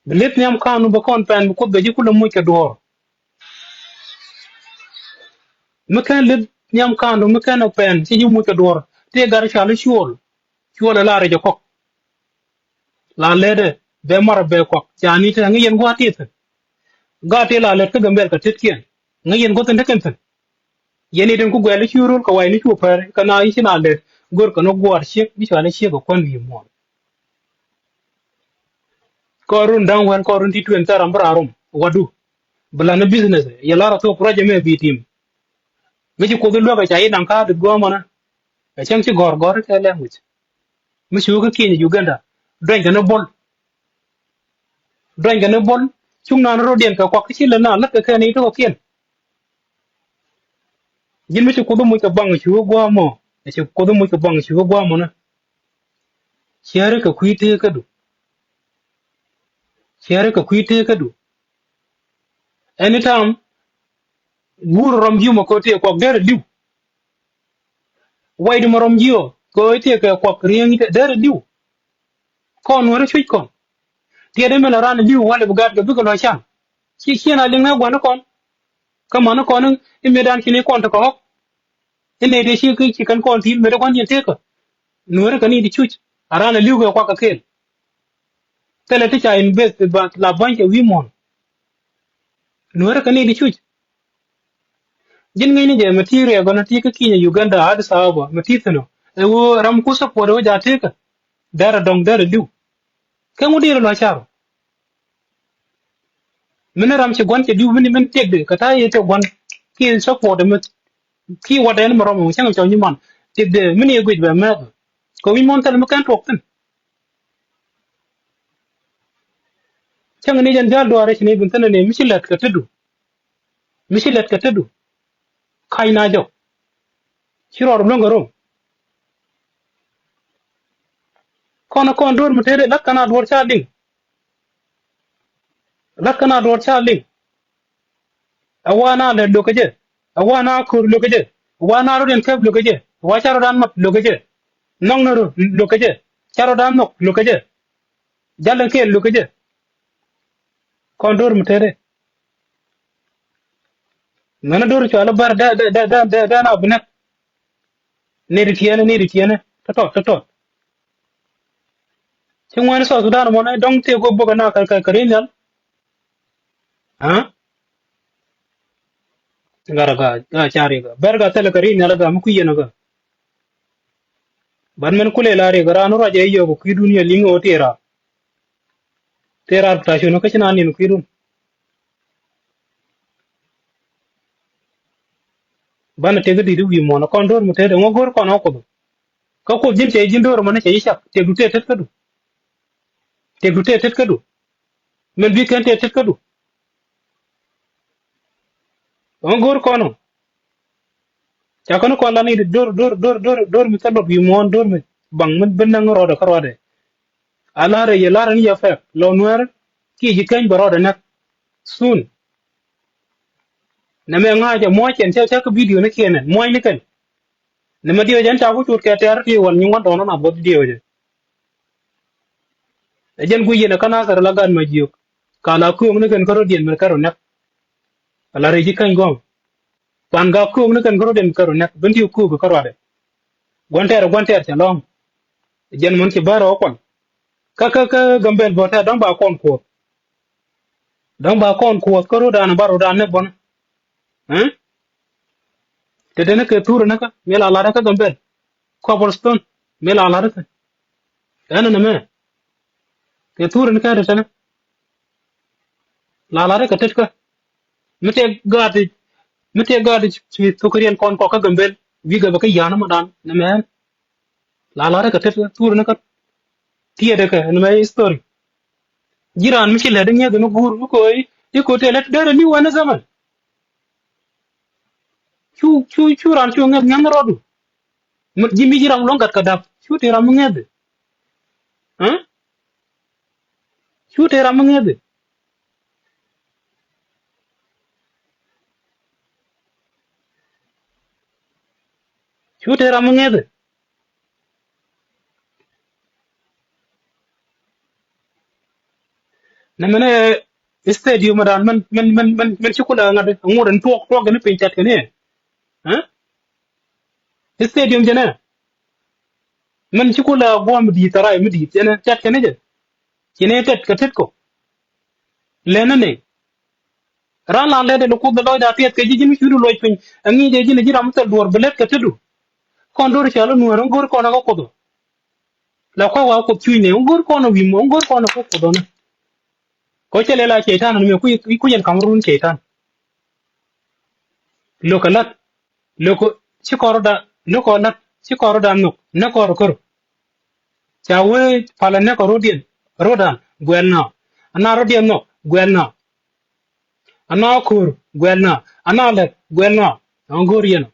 Bi lith nhiam ka̱a̱nu bɛ kɔn pɛn bi Kuoth bɛ ji̱ kulɛ muc kɛ duɔ̱ɔ̱r. Mi kɛn lith nhiam ka̱a̱nu mi kɛn ɛ pɛn ci ji̱ muc kɛ duɔ̱ɔ̱r. Tëë gat cɔal i̱ Cuɔl. Cuɔl ɛ la rɛc ɛ kɔk. La lɛtdɛ bɛ mar bɛ kɔk ca ni te ŋäc yɛn gua̱a̱th tëë thi̱n. Gaat tëë la lɛt kä Gambɛl kɛ tetkiɛn ŋäc yɛn gua̱th in te kɛn thi̱n. Yɛn i̱ tin ku guɛl i̱ ci rol kɛ wa̱i̱ ni cu pɛr kɛ na i̱ ci na lɛt. Gör kɛ ni gua̱a̱r ciek bi cɔal i̱ ciek ɛ kuän wi̱i̱ muɔ̱ɔ̱n. Kɔɔrun da̱ŋ wɛl kɔɔrun ti tueŋ thɛr ram bi raar rom wadu. Bi lan ni business yɛ lar a thok project mɛ bi tim. Mi ci Kuoth i̱ luäk a ca yi naŋ ka̱a̱t it gua̱a̱mɔnä. A cäŋ ci gɔ̱r gɔ̱r kɛ language. Mi ci wä kä kieny Uganda duany kɛ ni bol. Duany kɛ ni bol. Cuŋ naan rot diɛn kɛ kuak ci lɛ na lät kɛ kɛn i̱ tɔk kiɛn. Ji̱n mi ci Kuoth i̱ muc kɛ baŋ ci wä gua̱a̱mɔ. A ci Kuoth i̱ muc kɛ baŋ ci wä gua̱a̱mɔnä. Ciɛri kɛ kui̱ tëëkädu. Ciɛri kɛ kui̱ tëëkädu. Anytime wur rɔm ji̱ mɔ kɛ tëë kuak derɛ li̱w. Waydu mɔ rɔm ji̱ ɔ kɛ tëë kɛ kuak ri̱eŋ derɛ li̱w. Kɔn wärä cuc kɔn. Tiɛt imɛn a ran li̱w walɛ bi gat kɛ bikɛ lɔ can. Ci ciɛn a liŋ nɛ gua̱n kɔn. Kä man kɔn imidan cini kɔn tekɛ ɣɔk. Inɛ ti ci ci kɛn kɔn ti met kɔn cin tekä. Nuɛri kɛ ni ti cuc a ran a li̱w kɛ kuak kɛ kel. Thilɛ ti ca invest ba la bany kɛ wi̱i̱ muɔ̱n. Nuɛri kɛ ni ti cuc. Ji̱n ŋäcni jɛ mɛ ti riɛk gɔnɔ ti kä kinyɛ Uganda Addis Ababa mɛ ti thi̱n ɔ. Ɛ ɣöö ram ku support ɛ ɣöö ja tekä. Derɛ dɔŋ derɛ li̱w. Kɛ ŋu dirɛ lɔ car ɔ. Min ram ci gua̱n cɛ diw min min tiɛkdɛ kɛ ta̱a̱ yɛ cɛ gua̱n ki support mi ki watdɛ ni mi rɔm cäŋ cɔw nyiman tiɛkdɛ min yɛ guic bɛ mɛth. Kɛ wi̱c muɔ̱n thil mi kɛn tuɔk thi̱n. Cäŋ ni jɛn ja̱l duaar ci ni bin thi̱n ni mi ci lɛt kɛ tetdu. Mi ci lɛt kɛ tetdu. Ka̱c na jɔk. Ci rɔɔd luäŋ kɛ rom. Kɔn kɔn do̱r mi tëëdɛ la̱t kɛn a duɔ̱ɔ̱r ca liŋ. La̱t kɛn a duɔ̱ɔ̱r ca liŋ. Ɛ wa na lɛt lo̱k kɛ jɛ. Ɛ wa na ko̱r lo̱k kɛ jɛ. Ɛ wa na rot in kɛp lo̱k kɛ jɛ. Ɛ wa ca rot an mat lo̱k kɛ jɛ. Nhɔk ni rot lo̱k kɛ jɛ. Ca rot an nhɔk lo̱k kɛ jɛ. Jal in kɛɛl lo̱k kɛ jɛ. Kɔn do̱r mi tëëdɛ. Ŋäni do̱r cual i̱ bär dee dee dee dee dee na bi nɛk. Nɛy ti tiɛɛni nɛy ti tiɛɛni tɔ̱tɔ̱t tɔ̱tɔ̱t. Ci ŋuɛ̈ni South Sudan mɔnɛ dɔ̱ŋ tëë go̱ bok ɛna kɛ kɛ kɛ ri̱n nhial. Aa? Ŋa̱r ɛ gaa gaa ca riɛk ɛ bɛr gaa thilɛ kɛ ri̱n nhial ɛ gaa mi kui̱ yɛn ɛ gaa. Ban mɛn kulɛ la riɛk ɛ raan ruac ɛ yio̱o̱k ɛ kui̱dun yɛ li̱ŋ ɛ ɣöö tëë raar. Tëë raar ta̱a̱ cun kä ci naan ni̱n kui̱dun. Banɛ tëk i̱ di̱t i̱ wi̱i̱ muɔ̱ɔ̱n ɛ kɔn do̱r mi tëëdɛ ŋɔ go̱r kɔn ɛ Kuoth. Kä Kuoth ji̱n cɛ ji̱n do̱r mɔnɛ cɛ ji̱ cak tëkdu tëë tet kädu. Tëkdu tëë tet kädu. Min bi kɛn tëë tet kädu. Ɣän go̱o̱r kɔn ɔ. Ca kɔn kɔn lan i̱ do̱r do̱r do̱r do̱r do̱r mi thil luɔt wi̱i̱ muɔ̱ɔ̱n do̱r mi baŋ mi bi näŋ rɔɔdɛ kä rɔɔdɛ. A la̱rɛ yɛ la̱rɛ ni yɛ fɛk lɔ nuɛɛr kiɛ ji̱ keny bɛ rɔɔdɛ näk. Soon. Nɛmɛ ŋa̱cä muɔ̱ɔ̱c cɛn cä cä kä bidio ni kiɛnɛ muɔ̱ɔ̱c ni kɛn. Nɛmɛ diɔ̱ɔ̱c ɛn ca ku cut kɛ tɛɛr ti wan nyi ŋuan tɔ̱ɔ̱n ɔn a buɔth diɔ̱ɔ̱cɛ. Ɛ jɛn guic yɛn ɛ kä Nathɛr la gat ma jiök. Ka la kööŋ ni kɛn kä rɔ̱diɛn mɛn kä rɔ nɛk. Ala rɛy ci käny gɔ̱ŋ. Pan ga kööŋ ni kɛn kä rɔ̱diɛn kä rɔ nɛk ben ti kööŋ kä rɔadɛ. Gua̱n tɛɛr gua̱n tɛɛr cɛ lɔ̱ŋ. Ɛ jɛn mɛn ci bär ɛ wä kuan. Kä kä kä Gambɛl bä tɛɛr dɔ̱ŋ ba kɔn kuɔth. Dɔ̱ŋ ba kɔn kuɔth kä ro̱dan ba ro̱dan nɛk bɔn. Ɛ? Te deni kɛ thurɛ ni kä mi la lat kä Gambɛl. Cobblestone mi la lat kä. Ɛn ni mɛ. Kɛ thurɛ ni kä te teni. La lat kä tet kä. Mi tëë gaat mi tëë gaat ci thukuriɛn kɔn kɔk kä Gambɛl. Wi̱i̱ gɛ bɛ kä ya̱n mɛ dan ni mɛ. La lat kä tet kä thurɛ ni kä. Tiɛɛdɛ kɛ ni mɛ history. Ji̱ raan mi ci lɛt iŋi̱eth ni guur mi ko̱o̱y i̱ ko̱o̱y tëë lɛt derɛ li̱w ɛn zaman. Cu cu cu raan cu ŋi̱eth ŋi̱eth ni rɔɔdu. Mi ji̱ mi ji̱ ram luɔ̱ŋ gat kɛ dap cu tëë ram mi ŋi̱eth. Aa? Cu tëë ram mi ŋi̱eth. Cu tëë ram mi ŋi̱eth. Nɛ mɛnɛ stadium dan mɛn mɛn mɛn mɛn mɛn ci kulɛ ŋa̱t ŋot in tuɔk tuɔk in piny tat kɛn i̱. Stadium jɛnɛ mɛn ci kulɛ guɔm di̱i̱t tharay mi di̱i̱t jɛnɛ tat kɛn i̱ jɛ. Ci nɛ tet kɛ tet kɔ. Lɛn ni nɛ ran lan lɛ dee ni kuoth lɔcda piɛth kɛ ji̱ ji̱n mi cui̱du luɔc piny. Aŋi̱i̱c jɛ ji̱n ji̱ ram mi thil duɔ̱ɔ̱r bi lɛt kɛ tetdu. Kɔn do̱r cɔal i̱ nuɛɛr in go̱o̱r kɔn ɛ kɛ kuoth ɔ. La kua̱c wa kuoth cuc nɛ in go̱o̱r kɔn ɛ wi̱i̱ mɔ in go̱o̱r kɔn ɛ kɛ kuoth ɔ ni. Kɔ cɛ lɛ la cɛytan ni mɛ kui̱ kui̱ jɛn ka̱m run cɛytan. Lo̱k kɛ la̱t lo̱k ci kɔr da lo̱k kɔ la̱t ci kɔr da nhök nɛ kɔr kör. Ca wee palä nɛ kɔ rodiɛn rodan guɛl na. Ana rodiɛn nhök guɛl na. Ana ko̱r guɛl na. Ana lɛt guɛl na. Ana go̱r yɛn.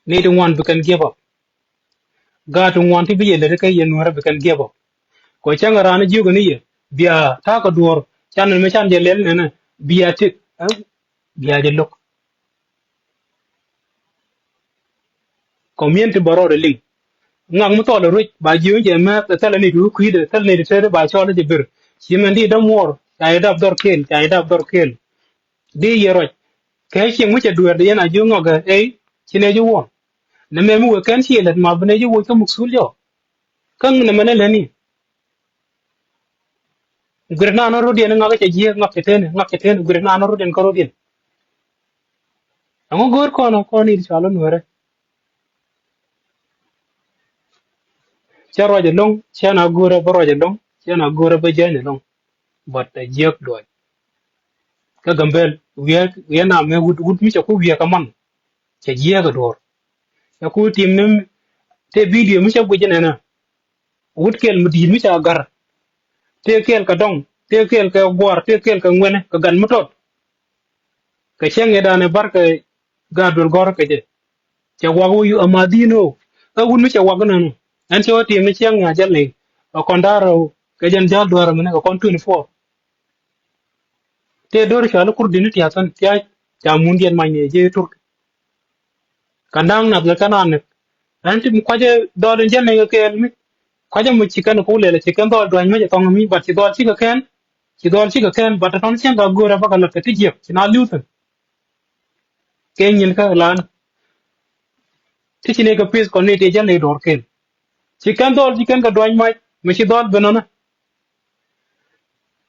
Ni ti ŋuan bi kɛn give up. Gaat ti ŋuan ti bi yɛ lät kä yɛ nuɔrä bi kɛn give up. Kɔ cäŋ raan jiök ni yɛ bia ta̱a̱ kɛ duɔ̱ɔ̱r can ni mi can jɛ lɛl nɛnɛ bia ti bia jɛ lo̱k. Community bä rɔɔdɛ liŋ. Ŋak mi thɔɔl ruec ba jiööŋ jɛ mɛth thilɛ ni ti wä kui̱dɛ thilɛ ni ti tëëdɛ ba cɔɔl jɛ bir. Ci mɛn ti dämuɔɔr ca yɛ dap dhɔr kɛɛl ca yɛ dap dhɔr kɛɛl. Di yɛ ruac kɛ cieŋ mi cɛ dueer di yɛn a jiööŋ ŋɔkɛ ey ci nɛ ji̱ wuɔ̱n. Nɛ mɛ mi wek kɛn ci yɛ lät ma bi nɛ ji̱ wuɔ̱c kä muk sul jɔ. Kä nɛ mɛn ɛ lät ni. Guir naan rɔ̱diɛn ŋak cɛ jiɛk ŋak cɛ teni ŋak cɛ teni guir naan rɔ̱diɛn kä rɔ̱diɛn. Ɛŋɔ go̱o̱r kɔn kɔn in cual nuɛrɛ. Cɛ ruac ɛlɔŋ cɛ na go̱o̱rɛ bä ruac ɛlɔŋ cɛ na go̱o̱rɛ bä jɛny ɛlɔŋ. But ɛ jiɛk duɔc. Kä Gambel wiɛ wiɛ na mɛ wut wut mi cɛ ku wiɛ kä man. Cɛ jiɛk ɛ duɔr. Cɛ ku tim ni te video mi cɛ guic ɛnɛnɛ. Wut kɛl mi di̱i̱t mi ca gar. Tëë kɛl kɛ dɔŋ tëë kɛl kɛ gua̱a̱r tëë kɛl kɛ ŋuɛnɛ kɛ gat mi tɔt. Kɛ cäŋ ëë danɛ bar kɛ gaat duel gɔ̱r kɛ jɛ. Cɛ wak wä yu ama dhi̱i̱n ɣöö ɛ wut mi cɛ wak inɔnɔ. Ɛn cɛ wä tiɛm ni cäŋ ŋa̱c jɛ lɛy. Ɛ kɔn da̱r rɛw kɛ jɛn ja̱l dua̱r ɛmɛnɛ kɛ kɔn twenty four. Tëë do̱r cɔal i̱ Kurdin i̱ tia̱a̱ thän tia̱a̱ ca mundiɛn many ni jee Turki. Kɛ na̱a̱ŋ nath kɛ kɛn anɛk. Ɛn ti mi kuacä dhɔl in jɛn nɛy kɛ kɛɛl mi kuacä mi ci kɛn ku lɛl ci kɛn dhɔl dua̱ny mi cɛ thɔŋ mi bat ci dhɔl cikɛ kɛn. Ci dhɔl cikɛ kɛn bat tɔn cieŋ ka go̱o̱rɛ bakɛ lat kɛ ti jiɛk ci na li̱w thän. Kɛ nyin kä lan ti ci nɛy kɛ pith kɔn ni ti jɛn nɛy duɔ̱ɔ̱r kɛn. Ci kɛn dhɔl ci kɛn kɛ dua̱ny mac mi ci dhɔl ben nɔnä.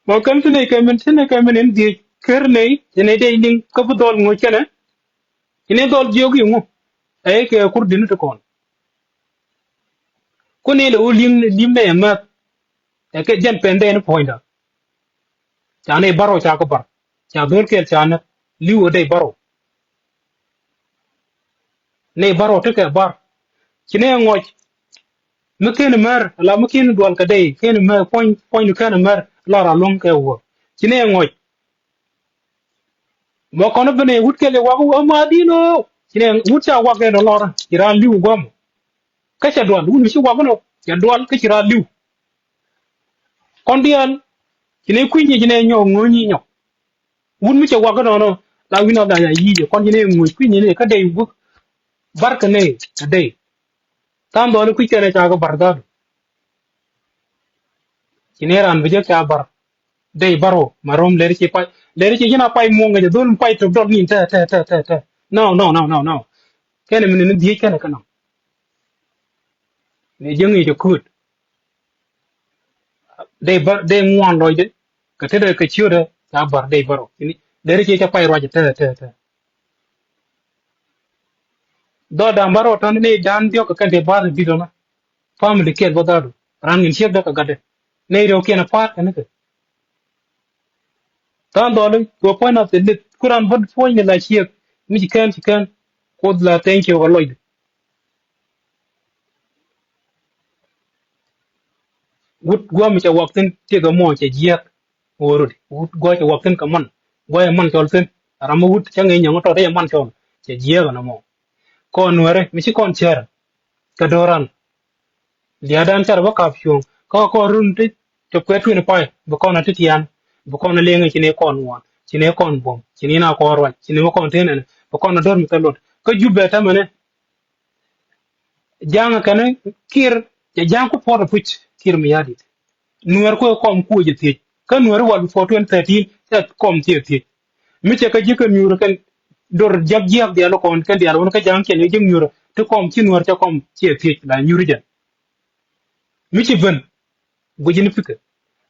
Mɔ kɛn ti nɛy kɛ min ti nɛy kɛ min in dhiec ker nɛy ci nɛy dee liŋ kä bi dhɔl ŋoc kɛnɛ. Ci nɛy dhɔl jiök iŋu ɛ kɛ Kurdin ti kɔn. Ku ni lɛ wä liŋ li̱m nɛy ɛmɛth. Ɛ kɛ jɛn pɛn dhɛn puɔ̱nyda. Ca nɛy bärɔw ca kɛ bär ca dhol kɛɛl ca näk li̱w ɛ dɛy bärɔw. Nɛy bärɔw tekɛ bär. Ci nɛy ŋɔc mi ken mär ala mi ken dual kɛ dɛy ken mär puɔ̱ny puɔ̱ny ni ken mär lar a luäŋ kɛ wä. Ci nɛy ŋɔc. Mɔ kɔn bi nɛy wut kɛl i̱ wak wä ma di̱n ɣöö ci nɛy wut ca wak kɛ dɔ lɔr ci raan li̱w gua̱mɔ. Kä cɛ dual wut mi ci wak nɔ cɛ dual kä ci raan li̱w. Kɔn diaal ci nɛy kui̱ny ci nɛy nyɔk ŋööny nyɔk. Wut mi cɛ wak nɔnɔ la wi̱n a la ya yic kɔn ci nɛy ŋööny kui̱ny ni kä dɛy wuk. Bar kɛ nɛy a dɛy. Tha̱a̱ŋ dhɔli kui̱ kɛnɛ ca kɛ bar dhɔli. Ci nɛy raan bi jek ca bar. Dɛy bar wä ma rom leri ci pay leri ci jin a pay muɔŋ kɛ jɛ dhol mi pay tok dɔl nin tɛ tɛ tɛ tɛ tɛ. No no no no no. Kɛnɛ mi ni ni dhiec kɛnɛ kɛ nɔ. Ni jiäŋ i̱ cɛ kuut. Dee bär dee ŋuan lɔcdɛ kɛ tetdɛ kɛ ciötdɛ ca bär dee bär ɔ. Deri ci ca pay ruacɛ tɛ tɛ tɛ. Dhɔl da̱a̱m bär ɔ tɔ̱n ni dan diɔ̱k kɛ kɛn te bär ni di̱t ɔnä. Family kiɛn bä dhɔl ran ŋin ciekdä kɛ gatdɛ. Ni rɛw kiɛn a pa̱a̱t kɛ ni kɛ. Tha̱a̱ŋ dhɔli kɛ puɔ̱ny nath kɛ lith ku ran bä puɔ̱ny ni la ciek mi ci kɛn ci kɛn. Kuoth la thank you kɛ lɔcdɛ. Wut gua̱a̱ mi cɛ wak thi̱n tiekɛ mɔ cɛ jiääk. Ɣöö rot wut gua̱a̱ cɛ wak thi̱n kɛ man gua̱a̱ cɛ man cɔl thi̱n. Ram mi wut cä ŋi̱i̱c nyɔŋ tɔt cɛ man cɔl cɛ jiääk ɛn ɛmɔ. Kɔn nuɛɛri mi ci kɔn cär kɛ do̱ran. Lia̱a̱dan cär bä kap cuɔ̱ŋ kä kɔn run ti cɛ kuɛt tuini pay bi kɔn a ti tian bi kɔn a liŋ ci ni kɔn ŋuan ci ni kɔn buɔ̱m ci ni na kɔn ruac ci ni mi kɔn ten ɛn bi kɔn a do̱r mi thil luɔt kä Jubɛ tämɛni. Ja̱a̱ŋ kɛn Kiir cɛ ja̱a̱ŋ ku puɔt apuc Kiir mi ya̱a̱ dit Nuäär kuɛ kɔm kuɛ jɛ thiec. Kä Nuäär wal before twenty thirteen cɛ kɔm ciɛ thiec. Mi cɛ kɛ ji̱ kɛ nyuur kɛn dor jiak jiak diaal kɔn kɛn diaal wän kä ja̱a̱ŋ cɛn kɛ jiäk nyuur ti kɔm ci Nuäär cɛ kɔm ciɛ thiec la nyuur jɛn. Mi ci ben guic ni pikɛ.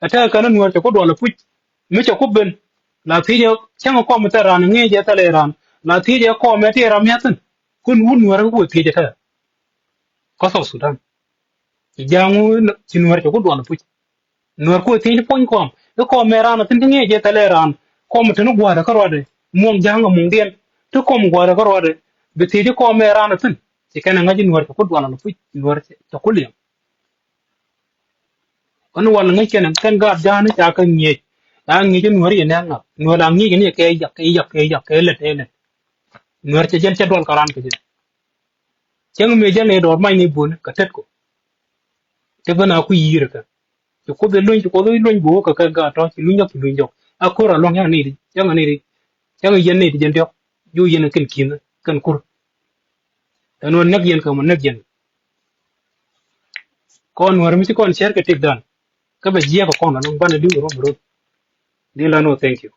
Ɛ tɛkɛ kɛn Nuäär cɛ ku dual ɛ puc. Mi cɛ ku ben la thiec ɛ cäŋ kɔm thɛl raan ŋi̱i̱c ɛ thɛl ɛ raan la thiec ɛ kɔm ɛ ti ram miathin. Kun wun Nuäär kä kuɛ thiec ɛ tɛkɛ kä South Sudan. Ci ja̱a̱ŋ wun ci Nuäär cɛ ku dual ɛ puc. Nuäär kuɛ thiec puɔ̱ny kɔm i̱ kɔm ɛ raan ɛ thin ti ŋi̱i̱c ɛ thɛl ɛ raan. Kɔm ɛ thin i̱ gua̱a̱r ɛ kä ruaadɛ muɔ̱ŋ ja̱a̱ŋ ɛ muɔ̱ŋdiɛn ti kɔm gua̱a̱r ɛ kä ruaadɛ. Bi thiec i̱ kɔm ɛ raan ɛ thin ci kɛn ɛ ŋa̱c i̱ Nuäär cɛ ku dual ɛ puc Nuäär cɛ ku liɛm. Kä ni wal ŋäc kɛn kɛn gaat ja̱a̱n i̱ ca kɛ ŋi̱eec. La ŋi̱eec i̱ Nuäär yɛ nɛɛŋ ŋa̱th Nuäär la ŋi̱eec ni kɛ yak kɛ yak kɛ yak kɛ lɛt kɛ lɛt. Nuäär cɛ jɛn cɛ dual kɛ raan kɛ jɛn. Cäŋ mëë jɛn lɛ dɔɔr mac ni bun kɛ tet kɔ. Te ben a ku yiir kɛ. Ci Kuoth i̱ luny ci Kuoth i̱ luny buk kɛ kɛ gaat tɔ ci luny jɔk ci luny jɔk. A ko̱r a luɔ̱ŋ cäŋ ni di cäŋ ni di. Cäŋ yɛn ni di jɛn diɔk. Ju yɛn kɛn ki̱n kɛn kur. Ɛn wä näk yɛn kɛ mɔ näk yɛn. Kɔn Nuäär mi ci kɔn cɛr kɛ tëkdan. Kä bɛ jiɛk kɛ kɔn ɛlɔ̱ŋ banɛ di̱w rot rot. Di la nɔ thank you.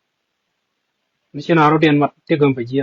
Mi ci na rot yɛn mat tëk ɛn bɛ jiɛk.